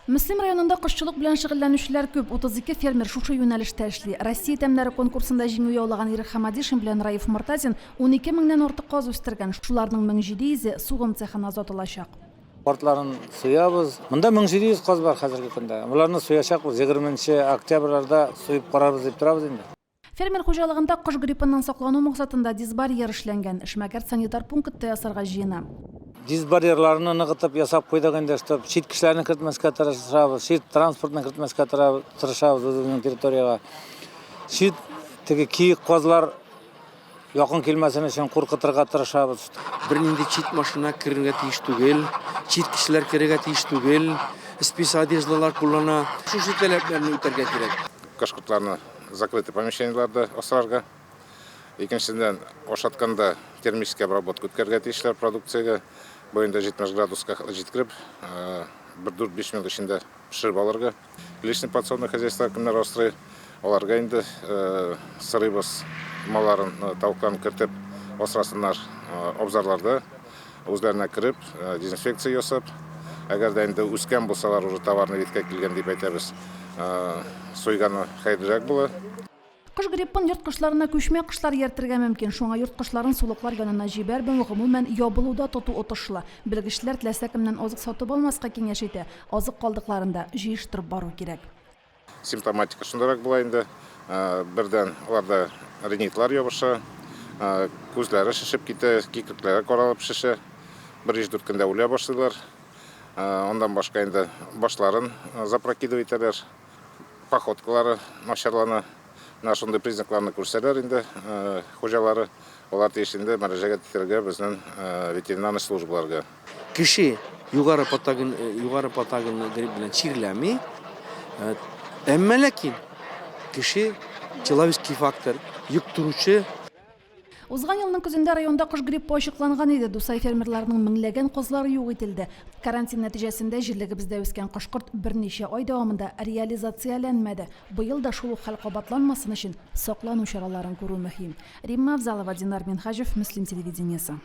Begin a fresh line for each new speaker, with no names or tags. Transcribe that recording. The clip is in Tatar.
Мөслим районында кошчылык белән шөгыльләнүчеләр күп, 32 фермер шушы юнәлештә эшли. Россия тәмнәре конкурсында җиңү яулаган Ирек Хамадишин белән Раиф Мортазин 12 меңнән артык каз үстергән, шуларның 1700-е сугым цехына озатылачак.
Кортларын суябыз. Монда 1700 каз бар хәзерге көндә. Боларны суячакбыз, 20 нче октябрьләрдә суеп карарбыз дип торабыз инде.
Фермер хуҗалыгында кош гриппыннан саклану максатында дизбарьер эшләнгән. Эшмәкәр санитар пункт та ясарга җыена.
Дизбарьерларны ныгытып ясап куйдык инде, чтоб чит кешеләрне кертмәскә тырышабыз, чит транспортны кертмәскә тырышабыз үзебезнең территориягә. Чит теге киек казлар якын килмәсен өчен куркытырга тырышабыз.
Бернинди чит машина керергә тиеш түгел, чит кешеләр керергә тиеш түгел, спецодеждалар куллана. Шушы таләпләрне үтәргә кирәк.
Кош-кортларны закрытый помещениеләрдә асрарга. Икенчедән, ашатканда термический обработка үткәрергә тиешләр продукциягә. Бу инде 70 градуска җиткереп, бер 4-5 минут эчендә пешереп алырга. Личный подсобный хозяйство кемнәр асрый, аларга инде сырыйбыз малларын, тавыкларын кертеп асрасыннар абзарларда. Үзләренә кереп, дезинфекция ясап, әгәр дә инде үскән булсалар, уже товарный видка килгән дип әйтәбез, суйганы хәерлерәк була.
Кош гриппын йорт кошларына күчмә кошлар ияртергә мөмкин. Шуңа йорт кошларын сулыклар янына җибәрмәү, гомумән, ябылуда тоту отышлы. Белгечләр теләсә кемнән азык сатып алмаска киңәш итә. Азык калдыкларын да җыештырып бару кирәк.
Симптоматика шундыйрак була инде. Бердән, аларда ринитлар ябыша, күзләре шешеп китә, кикрикләре каралып шешә. Бер өч-дүрт көндә үлә башлыйлар. Аннан башка инде башларын запрокидывать итәләр, походкалары начарлана. Менә шундый признакларны күрсәләр инде хуҗалары, алар тиеш инде мөрәҗәгать итәргә безнең ветеринарный службаларга.
Кеше югары патоген, югары патогенлы грипп белән чирләми. Әмма ләкин кеше человеческий фактор йоктыручы.
Узган елның көзендә районда кош гриппы ачыкланган иде. Дусай фермерларының меңләгән казлары юк ителде. Карантин нәтиҗәсендә җирлегебездә үскән кош-корт берничә ай дәвамында реализацияләнмәде. Быел да шул ук хәл кабатланмасын өчен саклану чараларын күрү мөһим. Римма Авзалова, Динар Минһаҗев, Мөслим телевидениесе.